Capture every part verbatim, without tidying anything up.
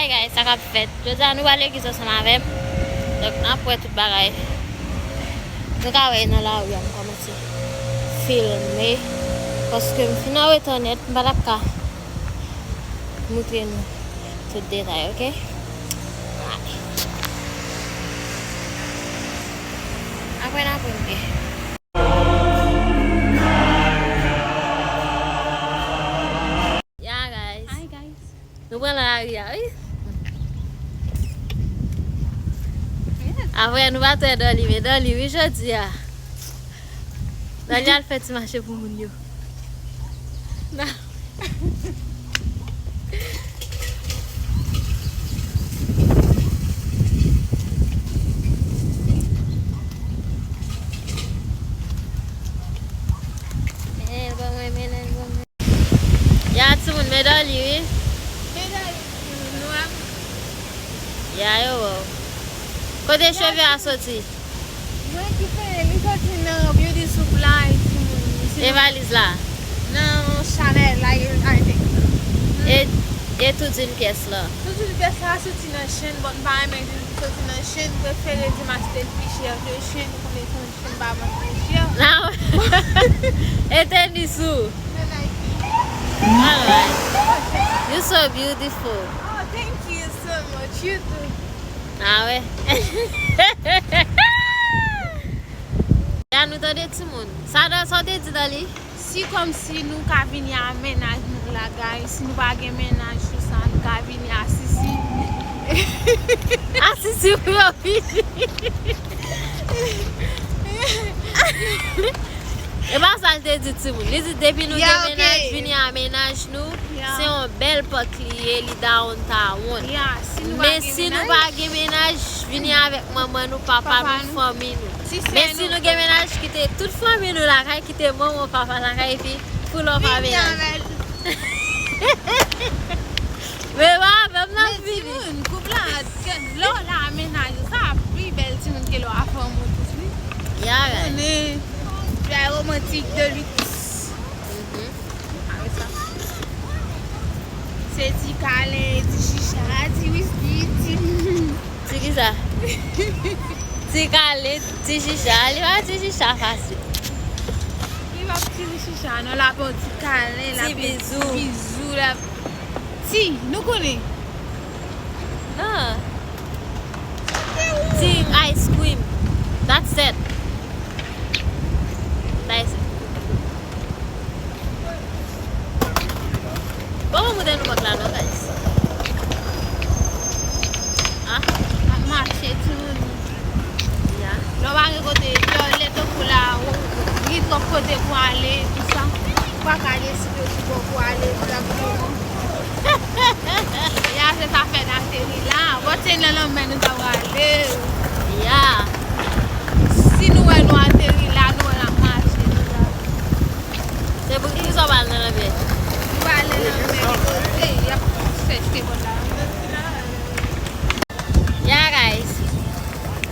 Hey guys, sa k ap fèt? Jodi a nou pral legliz ansanm avè m. Donk, n ap wè tout bagay. Nou ka wè nan lari a, m kòmanse filme. Paske m fin an reta nèt, m pa t ap ka moutre nou tout detay, oke? Alright. Apre n ap wè, oke? Yeah, guys. Hi, guys. Nou pran lari a, wi. Yes. Apre, nou pa t wè Dolly, men Dolly, wi, jodi a. Dolly al fè ti mache pou moun yo. Men, ban mwen, men, ban mwen. Ya, timoun, men Dolly, wi. Men Dolly, timoun, nou ap... Ya, yo wè w. Kote cheve a soti? Mwen ki fè li soti nan beauty supply, timoun. E valiz la? Nan Chanel la, I think. E, e tout d'une pièce la? Tout d'une pièce la soti nan Shein, but m pa renmen di soti nan Shein, m prefere di m achte l pi chè ke Shein, ou konnen se yon Shein pa vann pi chè. Now, e tenis ou? Alright. You so beautiful. Oh, thank you so much. You too. Ah wè. Ya nou tande timoun. Sa dan sa w te di dan li? Si kòmsi nou ka vini a mennaj nou la, guys, si nou pa gen mennaj sou sa, nou ka vini a Sisi. A Sisi pou yo vini. E pa sa l te di timoun. Li di depi nou gen mennaj, vini a mennaj nou. Se yon bèl pòt li ye, li downtown. Men si nou pa gen mennaj, vini avèk manman nou, papa nou, fanmi nou. Men si nou gen mennaj, kite tout fanmi nou lakay, kite manman, papa lakay, epi pull up a mennaj. Men pa avè m nan vini. Timoun, koup la, lè w la a mennaj ou, sa pi bèl timoun ke lè w a fanm ou tout, wi. Ya, right. Konnen, fè romantik de luxe. Se ti kalen, ti chicha, ti wiski, ti... Ti kisa? Ti kalen, ti chicha. Li pa ti chicha fasil. Li pa ti chicha, non, l ap yon ti kalen, l ap yon ti bizou, l ap... Ti, nou konnen. Non. Ti ice cream. That's it. That's it. Bon, mwen moute nou pòt la non, guys. Ah. Ap mache, timoun. Ya. Lè w pa gen kote, lè, lè tankou la, ou gen twòp kote pou ale, tout sa. Ou pa ka deside sou bò pou ale egzakteman. Ya, se sa fè n ateri la. Bon, se nan lanmè nou ta prale. Ya. Si nou wè nou ateri la, nou wè n ap mache, nou ta... Se pou ki sa w pa al nan lanmè? Nou pa al nan lanmè, kote y ap chèche bò la. Ya, guys.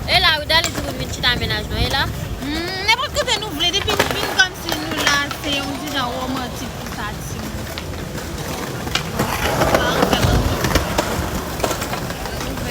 E la, wi, Dali di pou n vin chita mennaj nou, e la? Hmm, nenpòt kote nou vle, depi nou vin kòmsi nou la, se yon ti jan womantik pou sa, timoun.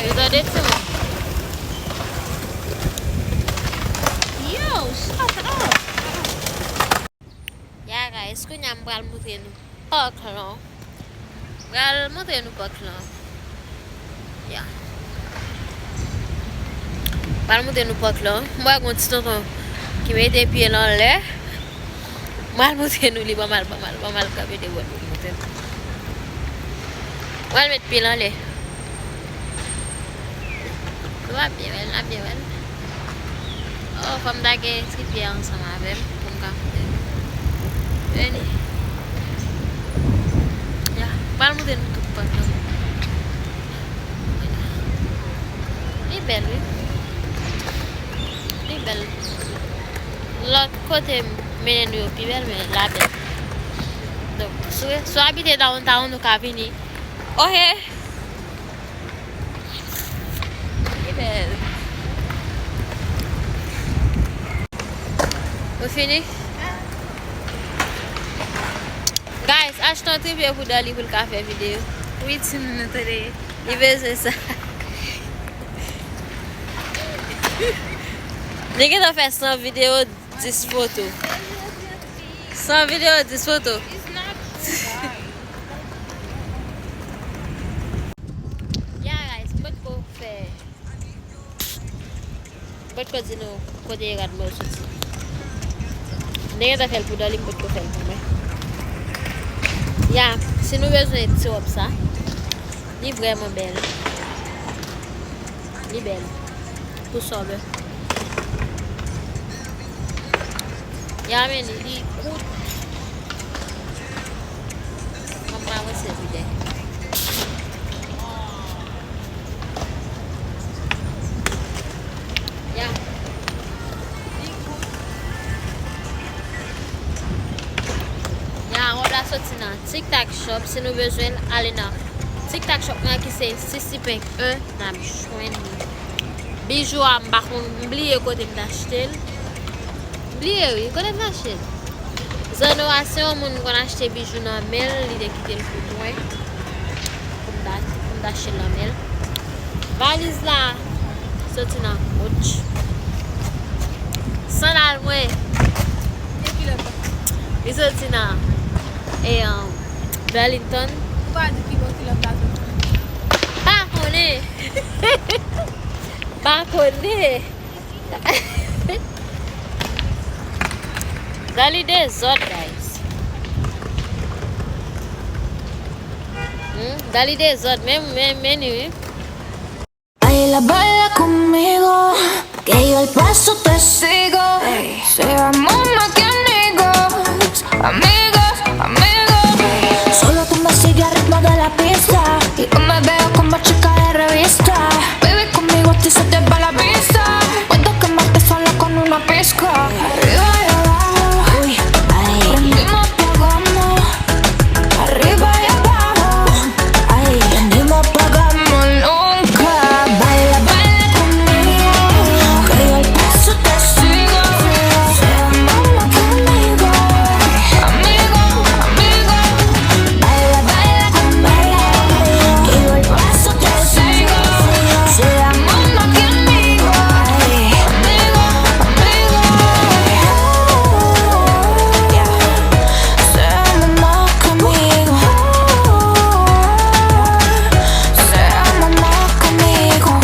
Ou tande, timoun? Yo, shut up. Ya, guys, kounye a m pral montre nou pòk lan. M pral montre nou pòk lan. Ya. M pral montre nou pòk lan. M wè gon ti tonton ki mete pye l anlè. M pral montre nou li, ban m al, ban m al, ban m al kanpe de bò l pou m montre nou. M pral met pye l anlè. Nou ap byen wè l, n ap byen wè l. Oh, fò m ta gen ti pye ansanm avè m pou m ka montre nou. Vini. Ya, m pral montre nou tout pòk lan. Li bèl, wi. Li bèl. Lòt kote m mennen nou yo pi bèl, men la bèl. Donk, si w, si w abite downtown, ou ka vini. Oke. Li bèl. Ou fini? Guys, achte yon tripye pou Dali pou l ka fè videyo. Wi, timoun, nou tande. Li bezwen sa. Li gentan fè san videyo, dis foto. San videyo, dis foto. Yeah, guys, m potko fè M potko di nou kote rad mwen yo soti. M te gentan fè l pou Darline, m potko fè l pou mwen. Ya, si nou bezwen ti wòb sa, li vrèman bèl. Li bèl. Pou summer. Ya, men li, li kout. Mwen pa avanse pide. Ya. Ya, wòb la soti nan Tic Tac Shop. Si nou bezwen l, ale nan Tic Tac Shop mwen ki se Sisi Pink un, n ap jwenn li. Bijou a, m pa konn, m bliye kote m t achte l. M bliye, wi, kote m t achte l? Zanora se yon moun m konn achte bijou nan men l, li te kite l pou mwen. Pou m ta, pou m ta achte l nan men l. Valiz la soti nan Coach. Sandal mwen, li soti nan, e, um, Burlington. Ou pa di ki bò kilòt la soti? Pa konnen. Pa konnen. Darline dezòd, guys. Hmm? Darline dezòd, men, men, men, wi. Ay, la baila conmigo, que yo el paso te sigo. Seamos más que amigos, amigos, amigos. Solo tú me sigues al ritmo de la pista y yo me veo como chica de revista. Baby, conmigo a ti se te va la vista. Puedo quemarte solo con una pizca. Arriba y abajo, uy, ay, prendimos, apagamos. Arriba y abajo, ay, prendimos, apagamos nunca. Baila, baila conmigo, que yo el paso te sigo. Seamos más que amigos, amigos, amigos. Baila, baila conmigo, que yo el paso te sigo. Seamos más que amigos, amigos, amigos. Seamos más que amigos. Seamos más que amigos.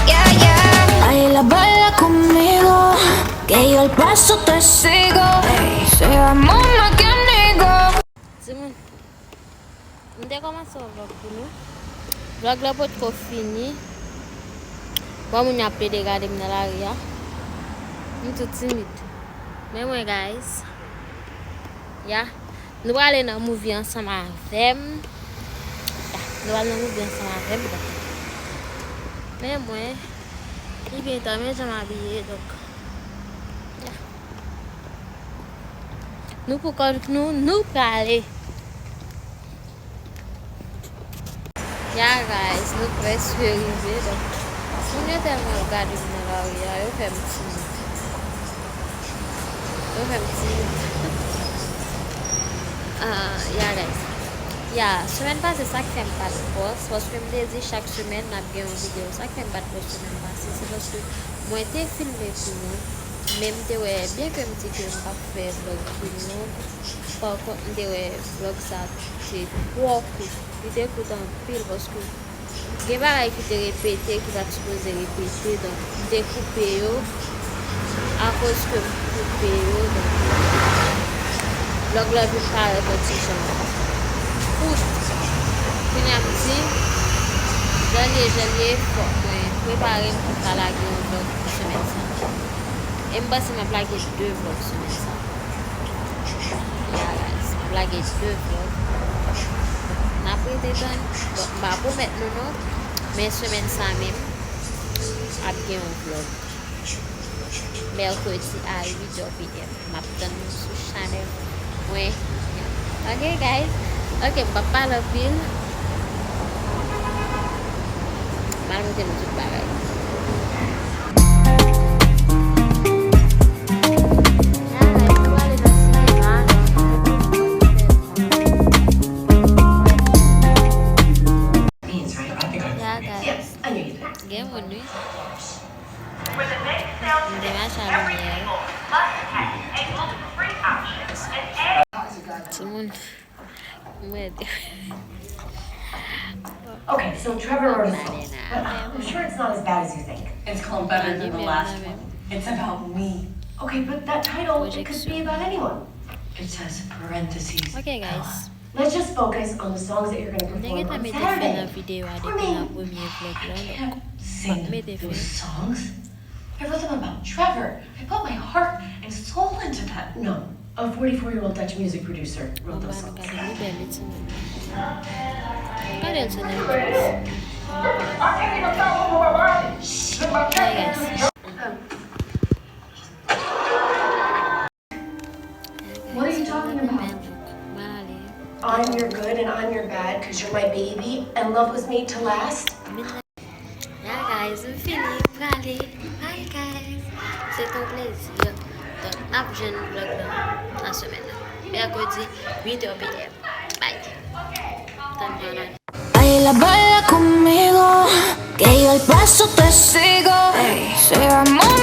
Yeah, yeah. Ay, la baila conmigo, que yo el paso te sigo. Seamos más que amigos. Timoun, m te kòmanse yon vlòg pou nou. Vlòg la potko fini. Bon, moun yo ap plede gade m nan lari a. M tou timid. Men mwen, guys. Ya. Nou prale nan movie ansanm avè m. Ya. Nou pral nan movie ansanm avè m. Men mwen, li byen tan, men jan m abiye, donk. Ya. Nou pou kont nou, nou prale. Ya, guys, nou prèske rive, donk, moun yo tèlman ap gade m nan lari a, yo fè m timid. Yo fè m timid. Ah, ya, guys. Ya, semèn pase, sa k fè m pa t pòs, paske m te di chak semèn n ap gen yon videyo. Sa k fè m pa t pòs semèn pase, se paske mwen te filme pi long, men m te wè, byenke m di ke m p ap fè vlòg pi long, pa kont, m te wè vlòg sa te twò kout. Li te kout anpil, paske gen bagay ki te repete, ki pa t sipoze repete, donk, m te koupe yo, akoz ke m koupe yo, donk, vlòg la vin parèt yon ti jan kout. Kounye a m di, jan l ye, jan l ye, fòk mwen prepare m pou m ka lage yon vlòg pou semèn sa. E m panse m ap lage de vlòg semèn sa. Ya, guys, m ap lage de vlòg. N ap rete tann. Bon, m pa pwomèt nou non, men semèn sa menm, ap gen yon vlòg. Mèkredi a uit è p m. M ap tann nou sou chanèl mwen. Ok, guys. Ok, m p ap pale anpil. M al montre nou tout bagay. Alright, nou prale nan sinema. Mwen di. Okay, so Trevor wrote a song, but uh, I'm sure it's not as bad as you think. It's called Better Than the Last One. It's about me. Okay, but that title, it could be about anyone. It says parentheses. Ok guys. Let's just focus on the songs that you're going to M te perform gentan on mete fen nan Saturday. videyo a depi nan premye vlog la. Donk, m ap mete fen. Songs? I wrote them about Trevor. I put my heart and soul into them. No, a forty-four year old Dutch music producer wrote Anba those nou songs. ka di nou bèl li ti moun. Gade l sou Netflix. Hey guys. What are you talking about? Mwen ale. I'm your good and I'm your bad because you're my baby and love was made to last. Ya guys, m fini, m prale. Bye guys. Se te yon plezi. Donk, n ap jwenn vlog nan nan semèn nan. Mèkredi, uit è P M. Bye. Tann mwen nan Baila, baila conmigo, que yo el paso te sigo. Ey, se amor